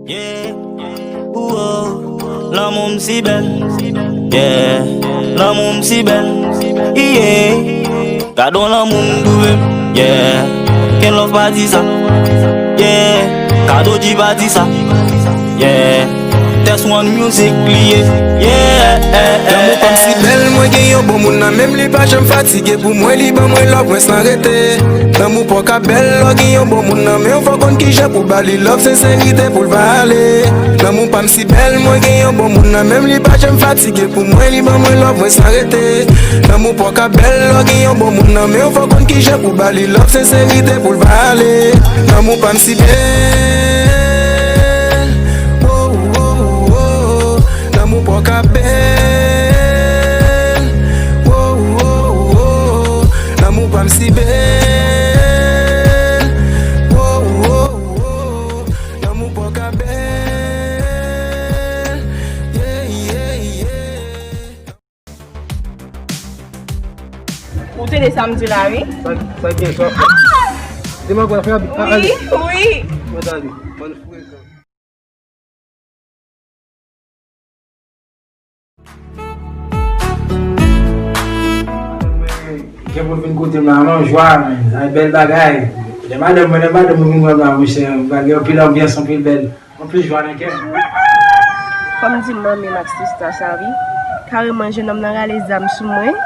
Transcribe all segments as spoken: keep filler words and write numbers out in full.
Yeah, ooh, oh, lanmou m si bèl. Yeah, lanmou m si bèl. Yeah, gad on lanmou m twouve m. Yeah, Ken Love pa di sa. Yeah, Kadodji pa di sa. Yeah, Test One Music li ye. Yeah, lanmou pa m si bèl, mwen gen yon bon moun nan men m, li pa janm fatige pou mwen, li ban mwen love mwen san rete. Lanmou pa w ka bèl lè w gen yon bon moun nan men w, fò w konn kijan pou ba li love, senserite pou l pa ale. Lanmou pa m si bèl, mwen gen yon bon moun nan men m, li pa janm fatige pou mwen, li ban mwen love mwen san rete. Lanmou pa w ka bèl lè w gen yon bon moun nan men w, fò w konn kijan pou ba li love, senserite pou l pa ale. Lanmou pa m si bèl, oh, oh, oh, oh. Lanmou pa w ka bèl, oh, oh, oh. Lanmou pa m si bèl, oh, oh, oh. Lanmou pa w ka bèl, yeah, yeah, yeah. Ou tande sa m di la, wi. Sa, sa gen sa w ap fè? Demen ankò, fè ale. Wi, wi. Mwen tande. Bann frekan. Gen pou vin kote m la, non, jwa, men. Sa bèl bagay. Lè madanm mwen, lè madanm mwen vin wè m la, monchè, bagay anpil anbyans, anpil bèl. Anpil jwa nan kè m. Fò m di manmi m ak sista sa, wi. Kareman, jennonm nan rale zam sou mwen.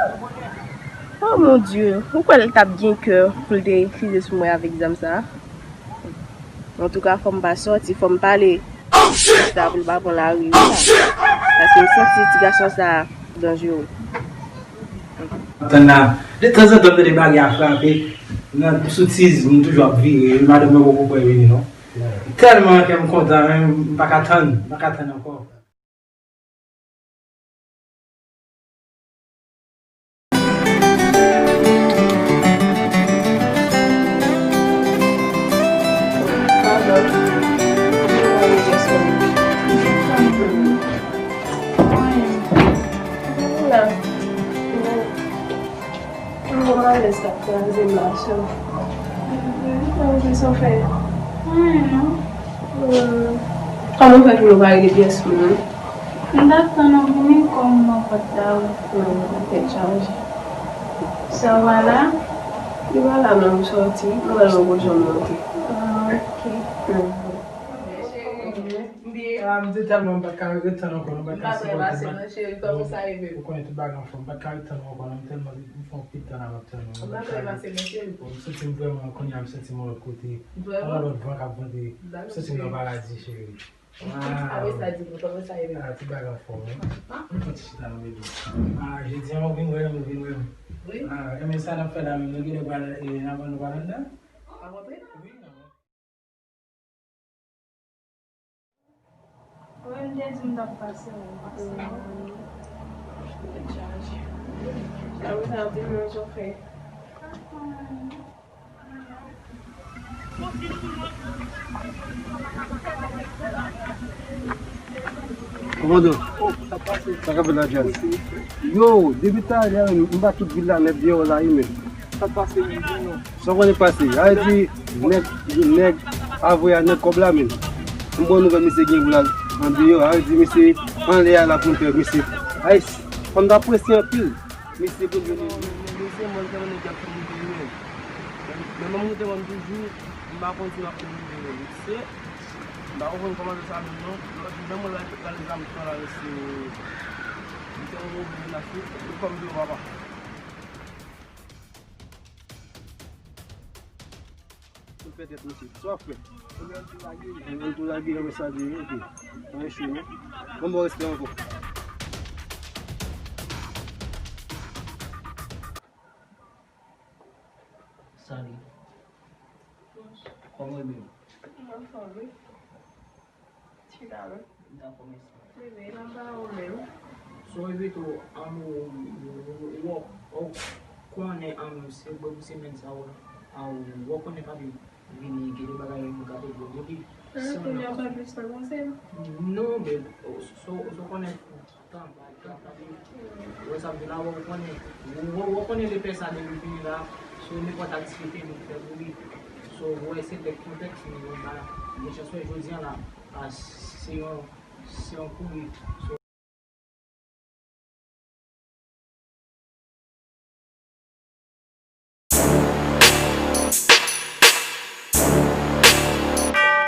Oh, mon Dieu, ou kwè l t ap gen kè pou l te krize sou mwen avèk zam sa? Antouka, fò m pa sòti, fò m pale. Sista pou l pa pran lari, wi, la. Paske m santi ti gason sa danjere. Tann la, detanzantan, m tande bagay a frape. Nan soutiz, m toujou ap vire. Madanm mwen poko kwè vini, non. Tèlman kè m kontan, men m pa ka tann, m pa ka tann ankò. Yon gwo malèz k ap kraze m la, sè. Sa w fè? Anyen non. Hmm. Kòman w fè tou nou pa rele pyès moun? M t ap tann ou vini kòm nan pòt la wi. Hmm, tèt chaje. Sè w pa la? Li pa la non, m sòti. M wè l yon gwo jan m monte. Ah, ok. Hmm. Ah, m te tèlman m pa t ka ret tann ankò, non, m pa t ka sipòte, m pa t, ou konnen tout bagay anfòm, m pa t ka ret tann ankò, non, m tèlman, m fè anpil tan la m ap tann ou, m pa t ka ret. Bon, m santi m vrèman, kounye a m santi m yon lòt kote, yon lòt van k ap vante, m santi m nan paradi, cheri. Ah, tout bagay anfòm, wi. Yon ti chita nan bebe. Ah, jodi a, ou vin wè m, ou vin wè m. Ah, renmen sa n ap fè la menm, nou genlè pral, eh, n ap, nou pral anndan? Wi, n ap. Wi, m te di m t ap pase, m pase. Tèt chaje. Sa vle di, ap di m yon zafè. Kòmandan, sa k ap fèt la, Jazz? Yo, depi talè, m bat tout vil la nèt deyò la, wi, men. Sa k pase, wi, non? Sa w konnen k pase? A vle di, nèg, nèg avoye a nèg kòb la menm. M bon nouvèl, misye gen pou l al andeyò. A vle di, misye anlè a la pou m pè misye. Ay, fò m ta prese anpil. Misye pou l vini. Men, men, men, se mwen ki konnen nèg y ap fè moute li menm. Men, men, mwen moute mwen toujou, m pa konn si m ap fè moute menm. Se, m pa konprann kòman sa menm non. Lòt jou, menm mwen la, la, lè zam pran la, mesye. M te yon move menas wi. Ou fè m di w papa. Tout pètèt, mesye. Sa w ap fè? Ebyen, ann tou lage. Ann tou lage, ann sa di, ok. Ann cho, non? Ban m ba w respè ankò. Salut. Kòman w ye, baby? M anfòm, wi. Chita, wi. Dakò, mèsi. Bebe, nan ba ou menm. So, evite w, um, w, w, w, w konnen, um, se bò pou semèn sa w, a, w konnen pa vin vini, gen de bagay m ka te di w, epi. Ah, kounye a w pa plis nan konsèy m? Non, babe, so, so konnen tan, tan, tan, w wè sa m di la, w konnen, w, w, w konnen lepè sa depi l vini la, so, nenpòt aktivite nou fè pou li. So, w wè se dèk kontèks, men, bon, ba, gen chans wè jodi a la. Ah, se yon, se yon kouri.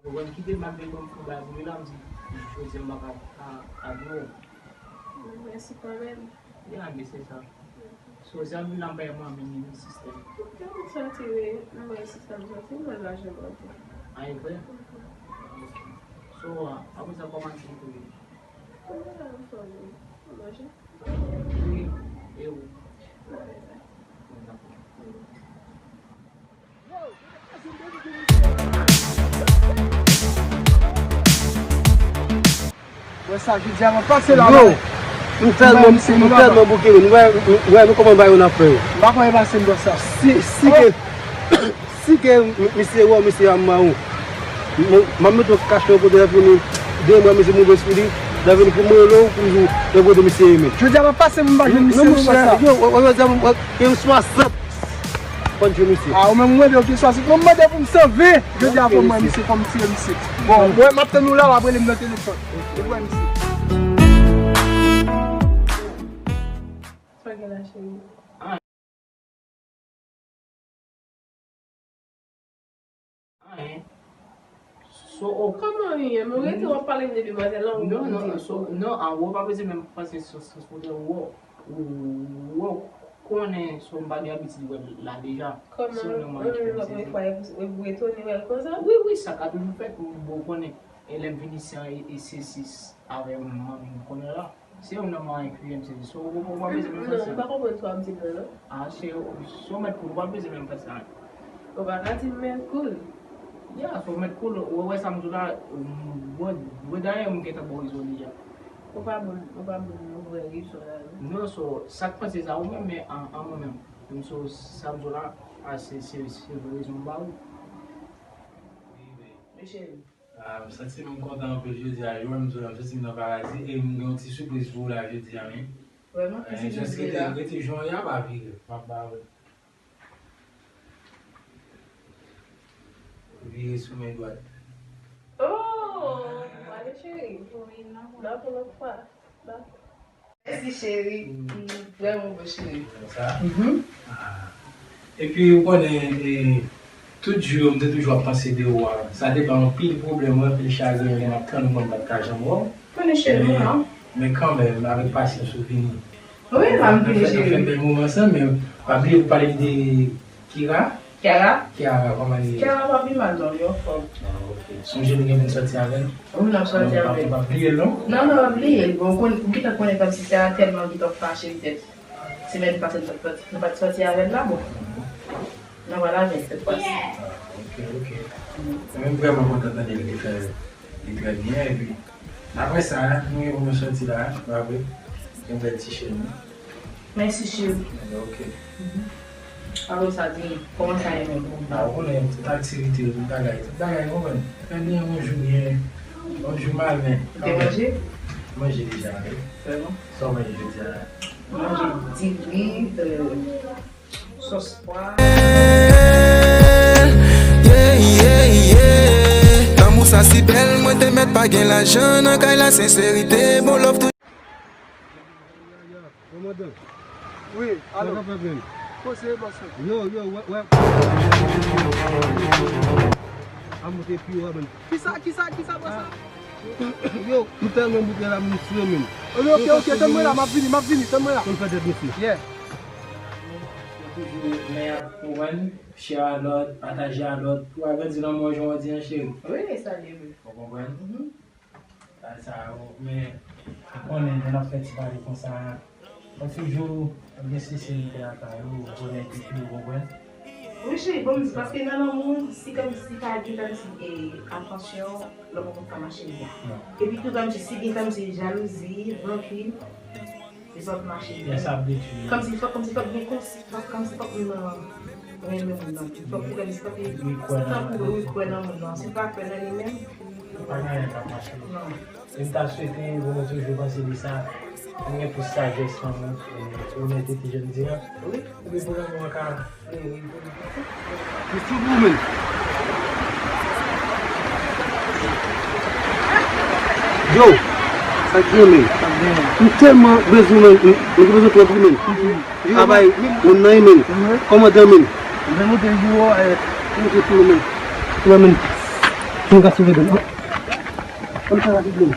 Ou wè m kite m al vin ban m fè yon bagay pou li la, m di, jodi a m pa ka a, a, a dlo. Mèsi kanmenm. Ya, men se sa. So, zanmi m nan bay mwen, men li sistèm. Kè m soti, wi. M bay sistèm soti, m wè lajan mwen tou. A, e vre? Ok. So, a, apre sa, kòman ti tou ye? Kòman sa, anfòm, wi. Manje? Wi, e ou? Mwen la. Wè sa, jodi a m ap pase la. Yo, m tèlman, m tèlman bouke, wi. Nou wè, nou wè, nou kòman bagay yo n ap fè yo. M pa konn pase m bò sa. Si, si ke, si ke m, misye wè w, misye a mawon. M, m ap mete w kache yon kote, lè vini, de mwa, misye move espri li, lè vini pou m rele w, pou m di w, e kote misye ye men. Jodi a m ap pase m pa jwenn misye nan bò sa. Yo, wè, wè, jodi a m, wè, gen swasant. Konn jwenn misye. A, ou menm ou mande w ki swa, si mwen mande pou m sove, jodi a fò m wè misye, fò m tiye misye. Bon, mwen, m ap tann ou la, w ap rele m nan telefòn. Ou wè misye. Sa gen la, cheri? Anyen. So, o- Kòman anyen? Mwen rete w ap pale m de demwazèl lan, ou Non, non, di non, so, non, a, ou pa bezwen menm panse sou, sou, sou de ou, ou, ou konnen, so, m pa gen abitid wè l la deja. Kòman, Se yon nonm mwen menm, mwen, mwen, mwen, mwen, mwen etone wè l konsa? Wi, wi, sa ka toujou fèt, ou, ou konnen. E lè m vin isi an, e, e se sis avè manmi m konnen la. Se yon nonm an Q M C, so ou, ou pa bezwen menm fè sa. Non, m pa konprann sa w ap di m nan, non. A, se, se yon mèt koul, ou pa bezwen menm fè sa. Ou pa ka di m mèt koul. Ya, se yon mèt koul, ou wè sa m di w la, m, bon, bon, dayè m gentan ba w rezon deja. Ou pa ban m, ou pa ban m yon vrè rezon la, non. Non, so, sa k panse sa ou menm, men an, an mwen menm. M so, sa m di w la, a, se, se, se vrè rezon m ba ou. Wi, men. Wi, cheri. Ah, m santi m kontan anpil jodi a, wi, m di w la, m santi m nan paradi e m gen yon ti sipriz pou w la jodi a, wi. Vrèman? Ki sipriz ou la? Rete jan w ye a, pa vire, m ap ba ou l. Vire sou men dwat. Oh! Ale, cheri. Wi, n ap wè. N ap wè lòt fwa. Dakò. Mèsi, cheri. Mm. Mm, vrèman bon, cheri. Konsa? Mhm. Ah. Epi, ou konnen, e, tout jou yo, m te toujou ap panse de ou a. Sa te ban m anpil pwoblèm, anpil chagren, lè m ap tann ou, mwen m pa t ka janm wè w. Konnen cheri, men, non. Men kanmenm, avèk pasyans ou vini. Wi, m ap vini, cheri. Nou fè, nou fè bèl moman ansanm, men pa bliye pou pale m de Kira? Kiara? Kiara, kòman li ye? Kiara pa pi mal non, li anfòm. Ah, ok. Sonje nou gen pou n sòti avè l? Wi, n ap sòti avè l. Non, pa, pa bliye l, non? Non, non, pa bliye l. Bon, ou konn, ou gentan konnen kòmsi Kiara tèlman gentan fache, petèt. Semèn pase, nou pa t sòti, nou pa t sòti avè l la, bon. Nou pa la avè l, sèt fwa si. Ah, ok, ok. Mm. Mwen vrèman kontan tande l te fè li trè byen, epi Apre sa, nou gen pou nou sòti la, nou apre gen bèl ti chen nou. Mèsi, cheri. Ok. Mhm. Apre sa, di m, kòman sa ye menm pou ou? Ah, ou konnen, tout aktivite, tout bagay, tout bagay, ou konprann. Fè byen, yon jou byen, yon jou malè. Ou te manje? Manje deja, wi. Vrèman? Sa w manje jodi a la? Manje diri, euh, Sòs pwa. Yeah, yeah, yeah. Lanmou sa si bèl, mwen te mèt pa gen lajan nan kay la, senserite, bon love tou. Kòmandan. Wi, alo. Sa k ap fèt menm? Koze, bòs. Yo, yo, wè, wè. A monte pi wo, man. Kisa, kisa, kisa, bòs la? Yo, m tèlman bouke la, m sou yo menm. Ok, ok, ok, tann mwen la, m ap vini, m ap vini, tann mwen la. Konn fè tèt mesye. Yeah. Toujou, men ap konprann, share a lòt, pataje a lòt, pou agrandi lanmou an jan w di an, cheri. Wi, e sa l ye vre. Ou konprann? Mhm. Sa, sa, men, ou konnen, lè n ap fè ti pale konsa, Fò toujou gen senserite lakay ou, bonè pipi, ou konprann? Wi, cheri, bon, m di, paske nan lanmou, si kòmsi pa gen kòmsi, e, atansyon, lanmou pap ka mache byen. Non. Epi tou, kòmsi si gen kòmsi jalouzi, rankin, li pap mache byen. Lè sa ap detwi. Kòmsi fòk, kòmsi fòk gen konsi-, fòk, kòmsi fòk moun nan renmen moun nan. Fòk li kòmsi fòk li, li kwè nan, tankou li kwè nan moun nan. Si l pa kwè nan li menm, Pa gen anyen k ap mache. Non. E m ta swete, bon, nou toujou panse de sa. Nou gen plis sajès nan nou, e, onètete, jan m di a. Wi. Epi pou lanmou an ka fleri pou nou. It's too booming. Yo, sa k gen, men? M tèlman bezwen, men, m, m bezwen twòp, men. Yo, bay, moun nan, men. Kòmandan, men. Mwen monte jou, eh. Monte pou mwen. Pou mwen, men. Pou mwen ka sove, men. Kòm sa rapid, men.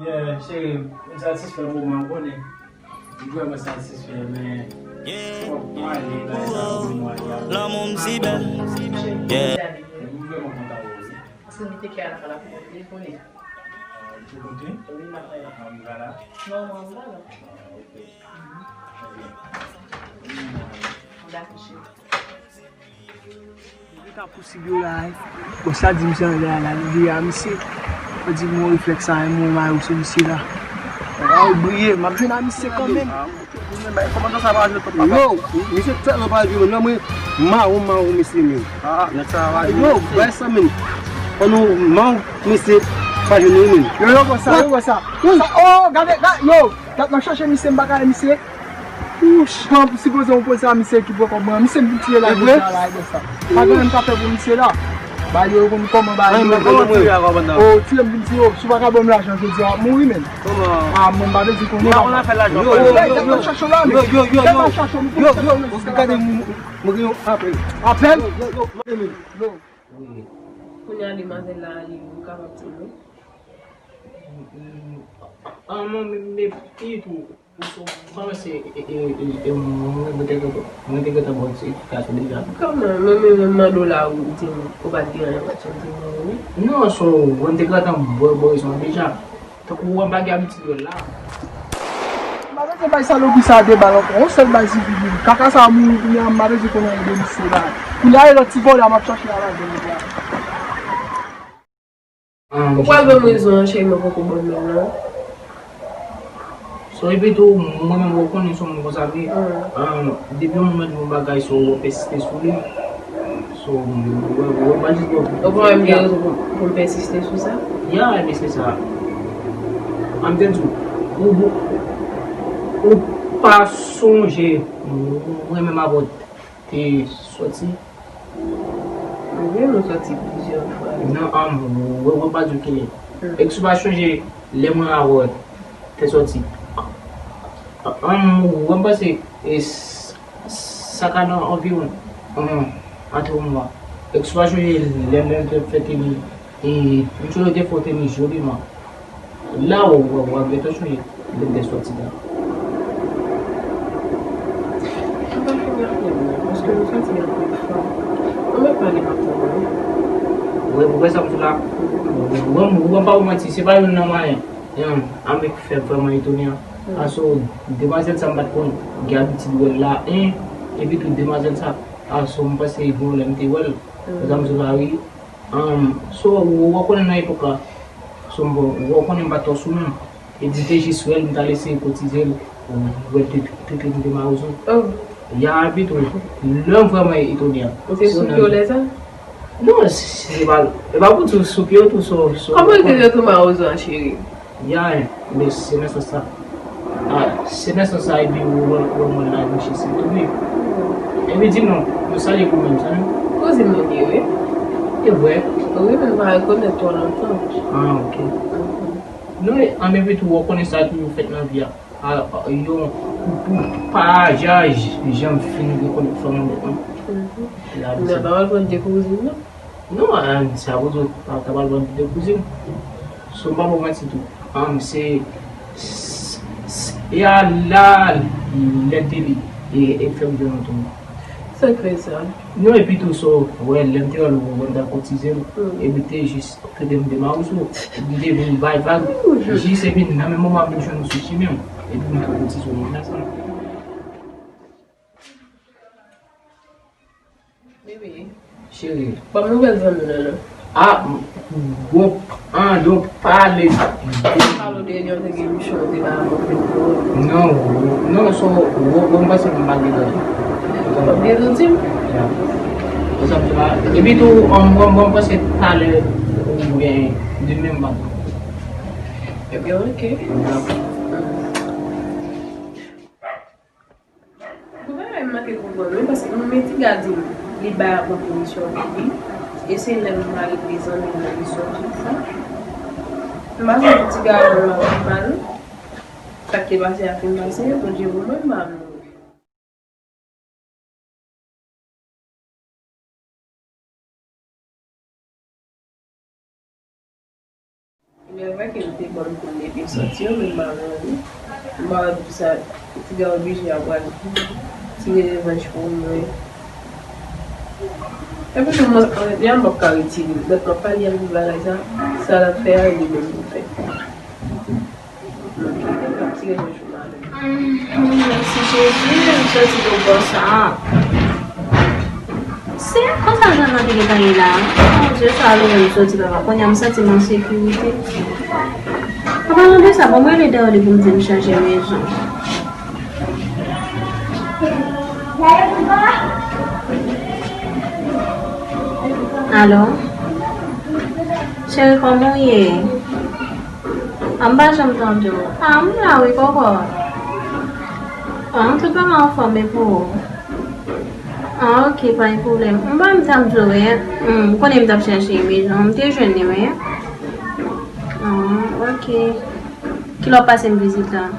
Yeah, cheri, m satisfè pou mwen, ou konnen. M vrèman satisfè, men fòk mwen ale, bagay sa pou mwen, ya. Lanmou m si bèl. Yeah. M vrèman kontan wè w, wi. Paske m kite kè a lakay la pou konte, ou konnen. Pou konte? Wi, m ap la. Ah, m va la? Non, non, m pa la. Ah, ok. Trè byen. M dakò, cheri. Mwen te ka pousib yo la, wi. Bon, sa di misye anlè a la, li vire a misye. Mwen di, bon, reflèks sa, mwen mayo sou misye la. Bagay briye, m ap jwenn a misye kanmenm. Kòmandan sa pa jwe twòp papa. Yo, misye tèlman pa jwe, menm nan mwen, mawon, mawon, mesye, menm. Ah, nèg sa pa jwe. Yo, bay sa, menm. An nou, mawon, mesye, pa jwe, menm. Yo, yo, konsa, yo, konsa. Yo, sa, oh, gade, gade, yo, gade, m ap chache misye, m pa ka wè misye. Ouch, bon, sipoze yon poze a misye ki pran kòb mwen. Misye m vin tire la, jodi a la, e bò sa. Pa gen anyen m ka fè pou misye la. Ba yo, yo konn kòman ba yo. Ay, men kòman tire a kòmandan? Oh, tire m vin tire, oh, si w pa ka ban m lajan jodi a, w ap mouri, menn. Kòman? Ah, mwen m pa bezwen konnen. Ou pa konn afè lajan. Yo, yo, yo, yo. Yo, yo, yo, yo. Yo, yo, yo, gade, mwen gen yon apèl. Apèl? Yo, yo, yo, yo. Kounye a demwazèl la, li, ou kapab di m, wi. Ah, mwen menm, men pitit ou, ou panse, e, e, e, e, mwen te gentan, mwen te gentan ba w eksplikasyon deja. Kòman? Mwen menm, mwen mande w la, ou di m, ou pa t gen anyen, ou pa t janm di m anyen, wi. Non, so, mwen te gentan ba w rezon deja. Tankou w pa gen abitid wè l la. M pa bezwen bay salopri sa de bal ankò. Yon sèl bal sifi pou li. Kaka sa a mouri kounye a, m pa bezwen konnen anyen de misye la. Kounye a, e lòt ti vòlè a m ap chache a lajan li la. Ou pral ban m rezon an, cheri, mwen poko ban m menm non. So, epi tou, mwen menm, ou konnen se yon moun konsa vre. Depi yon moun mande yon bagay, so, ou pèsiste sou li. So, ou pa jis bon. Ou pa menm gen rezon pou, pou m pèsiste sou sa? Ya, epi se sa. An m te di w, ou, ou pa sonje, mwen menm avè w te sòti? Wi, nou sòti plizyè fwa. Non, an, ou, ou pa di w ke. Èske ou pa sonje lè mwen avè w te sòti? An, ou, ou pa panse, e, Sa ka nan anviwon, an, ant yon mwa. Èske w pa sonje lè, lè m te fè tenis, e, m te fè tenis joliman. La, w, w, w ap gentan sonje lè m te sòti la. M pa fin raple m non, paske nou sòti anpil fwa. Ou mèt pale m ap tann ou. Wi, ou wè sa m di w la? Ou, ou, ou pa pou manti, se pa youn nan mwayen. An, an, men ki fè vrèman etone an. Paske demwazèl sa m pa t konn gen abitid wè l la, en, epi tou demwazèl sa, paske m panse gen yon lè m te wè l, sa m di w la, wi. An, so, ou, ou konnen nan epòk la, so, bon, ou konnen m pa t twò sou menm. Epi m te jis wè l, m t al eseye kotize l, wè l te trete m de mawozo. Ya, epi tou, lè m vrèman etone an. Ou te sou pye w lè sa? Non, se, se pa, e pa pou di w sou pye w tou, so, so. Kòman l te retounen mawozo a, cheri? Ya, men se nan sans sa. Ah, se nan sans sa, epi ou wè, ou wè mwen la, mwen chisi tou, wi. Epi di m non, nou salye pou mwen, sa non? Kouzin mwen li ye, wi. E vre? Wi, men m pa rekonèt twò lontan. Ah, ok. Non, e, an, epi tou, ou konnen sa toujou fèt nan vi a. A, a, yon, pou, pou pa jan, jan m fin rekonèt fanm nan, non. Ou pa pral pran de kouzin, non? Non, a, sa pou di, pa, ta pral pran de kouzin. So, m pa pou manti tou. An, se, se, se, e a la, lè te li, e, e fè m jwenn ou tou. Sa k fè sa? Non, epi tou, so, wè, lè m te wè l, ou konn ta kotize m, epi te jis trete m de mawozo, epi m te vin bay vag, jis epi nan menm moman m jwenn ou sou chimen, epi m tou kotize w nan sa. Bebe. Cheri. Ban m nouvèl zanmi w lan non. Ah, bon, ah, donk, pale. Pale de li, te gen michon, te ba mwen pou. Non, non, so, ou, ou, ou, m panse m pa gen zanmi. Ou gen zanmi? Ya. Ou zanmi la. Epi tou, um, mwen, mwen panse talè, oubyen demen, m pa. Ebyen, ok. Ya. Wi, paske m, men Tiga di m li bay ak mwen pinisyon pou li. E se lè m al ede zanmi m nan li sonje sa. M pa konn si Tiga wè m ap mal, sa k te pase a fin pase, Bondye pou mwen, m pa mouri. Lè vrè ke m te konn pou l ede sòti yo, men m pa renmen. M pa wè pou sa Tiga oblije ap pral tire revanj pou mwen. Epi tou mwen, ann, m ap ka retire l. Donk, m ap pale avèk bagay sa, sa l ap fè a, li menm pou fè. Mèsi Jezi, m soti pou bò sa. Se konsa jan nan te gentan ye la. Bondye, sa lwen m soti papa. Kounye a m santi m an sekirite. An palan de sa, bon, mwen rele Darly pou m di l chanje rezon. Alo? Cheri, kòman w ye? A, m pa janm tande w. A, m la wi, kòkò. A, tout bagay anfòm e pou ou? A, oke, pa gen pwoblèm. M pa m t ap di w, wi. M konnen m t ap chèche Emil, m te jwenn li, wi. A, oke. Kilè w ap pase m vizit la?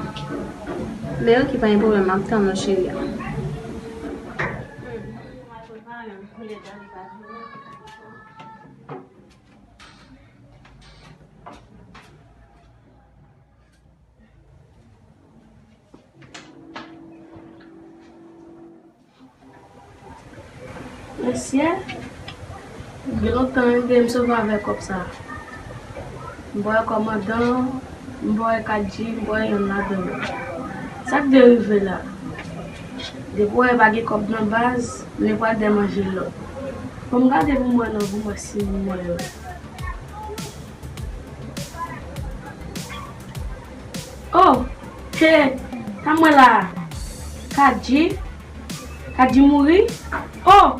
Men oke, pa gen pwoblèm, m ap tann ou, cheri. Mesye, gen lontan wi ke m sove avèk kòb sa. M pa wè kòmandan, m pa wè Kadji, m pa wè yonn ladan yo. Sa k te rive la? Depi w wè pa gen kòb nan baz, li pral dèmanje lòt. Bon, m gade pou m wè nan pou m wè si m wè yo. Oh, ke sa m wè la a? Kadji? Kadji mouri? Oh!